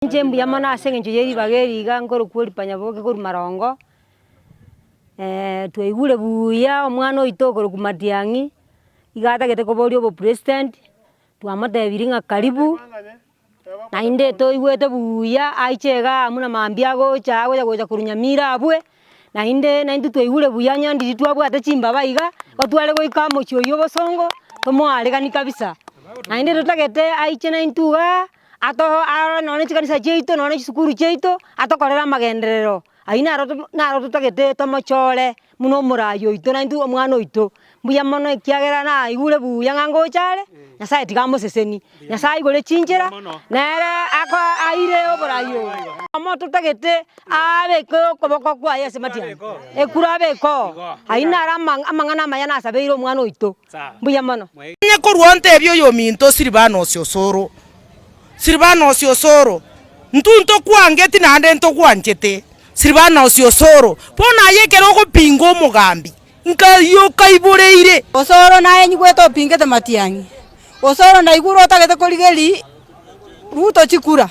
Inche mbuya mono ase eng'encho ya ribaga eri iga nkorokwa Oripa Nyaboke korwa Marongo, twaigure buuya omwana oito okorokwa Matiang'i, iga atagete koboria obopresident, twamotebirie ng'a karibu, naende toigwete buuya aiche igaa buna mambia agocha agocha gocha korwa Nyamira abwe, naende naintwe twaigure buya onye ndiri twabwate chimbaba iga, igo tware goika omochie oywo obosongo, tomoaregani kabisa. Naende totagete aiche naintwe igaa, ato arore nonye chikanisa chiaito nonye chisukuru chiaito, atokorere amagenderero, aywo naro to naro totagete tomochore buna omorai oito naintwe omwana oito. Mbuya mono ekiagera naigure buya ng'a ngocha are, Nyasaye tiga amoseseni, Nyasaye aigore chinchera, nere ako aire oborai obo. Omo totagete abeke okoboko kwaye ase matiang'i, ekura abeke oo, ayio naro ama amang'ana amaya nasabeire omwana oito, mbuya mono. Onye korwa ontebie oyominto Silvanosi osoro, Silvanosi osoro, intwe ntokwangeti naende ntogwanchete, Silvanosi osoro, bono aye ekero ogopinga omogambi, Nkai okaiboreire. Osoro naye nyigwete opingete matiang'i, Osoro naigure otagete korigeria Ruto chikura,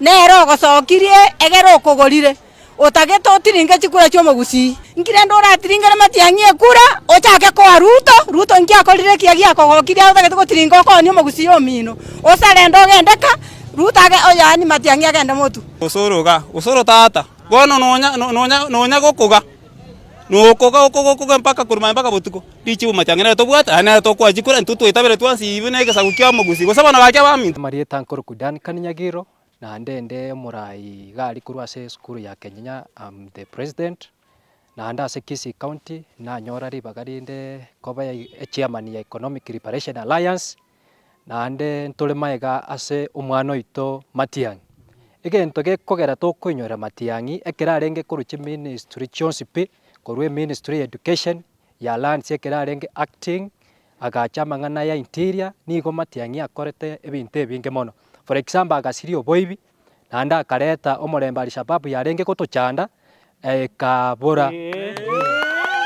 nere ogosokirie egere okogorire, otagete otiringe chikura chi'omogusii. Nki rende oratiringere matiang'i ekura, ochake koa Ruto, Ruto nki akorire ekiya giakogokirie otagete gotiringa okoonie omogusii omino, osarende ogende ka, Ruto age yaani matiang'i agende motwe. Osoro iga, osoro tata, bono nonya nonya nonya gokoga. Nokoga okoga okoga mpaka korwa mambia mpaka botuko, richibu matiang'i nere tobwate, aye nere tokoa chikura, intwe twaitabere twensi ibe na egesaku kia omogusii, gose bono gaki abaminto. Amarieta nkorokwa Duncan Nyagiro, naende inde omorai iga aria korwa ase esukuru ya Kenyenya am the president, naende ase Kisii county nanyora ribaga rinde koba echairman ya Economic Liberation Alliance, Naende ntore magega ase omwana oito Matiang'i. Egento gekogera tokoinyora Matiang'i ekero arenge korwa chiministry chionsi pi, korwa eministry ya education, ya lands ekero arenge acting, agacha amang'ana ya interior, nigo Matiang'i akorete ebinto ebinge mono. For example agasiria oboibi, naende akareta omorembe Alshababu yarenge gotochanda, ekabora.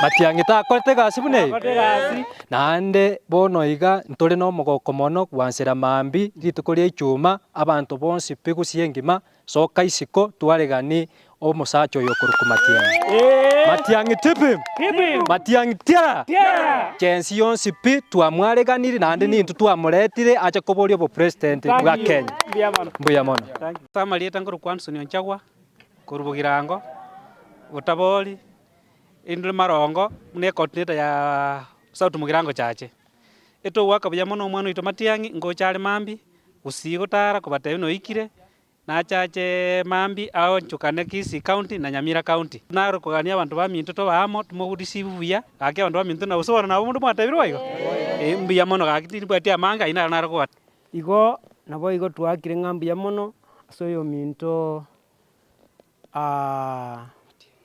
Matiang'i takorete egasi buna eye? Naende bono iga ntore nomogoko mono gwansera mambia rituko ria ichuma, abanto bonsi pi gusii engima, soka isiko twaregani omosacha oyo okorokwa Matiang'i. Matiang'i tipi! Matiang'i tiara! Chensi yonsi pi twamwareganirie naende nintwe twamoretire ache koboria obopresident bwa Kenya. Mbuya mono. Ase amarieta nkorokwa Anson Onchagwa, korwa Bogirango, Botabori, inde Marongo, buna ecoordinator ya South Mugirango Church. Etogoaka buya mono omwana oito Matiang'i, ngocha are mambia, gusii gotara kobatebia buna oikire, Nachache mambia aonchokane Kisii County na Nyamira County. Naro kogania abanto baminto tobe amo, tomogodisiwe buya, gaki abanto baminto na gose bono nabo omonto mwatebire boigo? Ee mbuya mono gaki tindibwati amange ayio naro naro kobata. Igo naboigo twaakire ng'a mbuya mono ase oyominto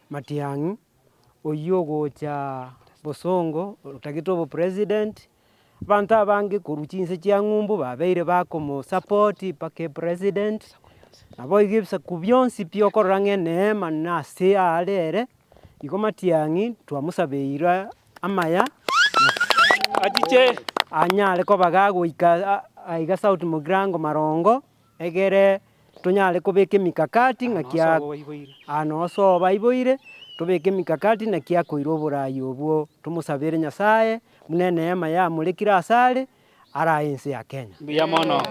Matiang'i, oyio ogocha bosongo otagete obopresident, Abanto abange korwa chinse chia ng'umbu babeire bakomosupport mpaka epresident, naboigo ebisaku bionsi pi okorora ng'a eneema nase are ere, igo matiang'i twamosabeire amaya, Achiche. anyare koba gagoika aiga South Mugirango marongo, egere tonyare kobeka emikakati ng'aki aa nosobo aiboire, tobeke emikakati naki akoira oborai obwo, tomosabere Nyasaye, buna eneema yamorekire asare, arae ense ya Kenya. Mbuya mono.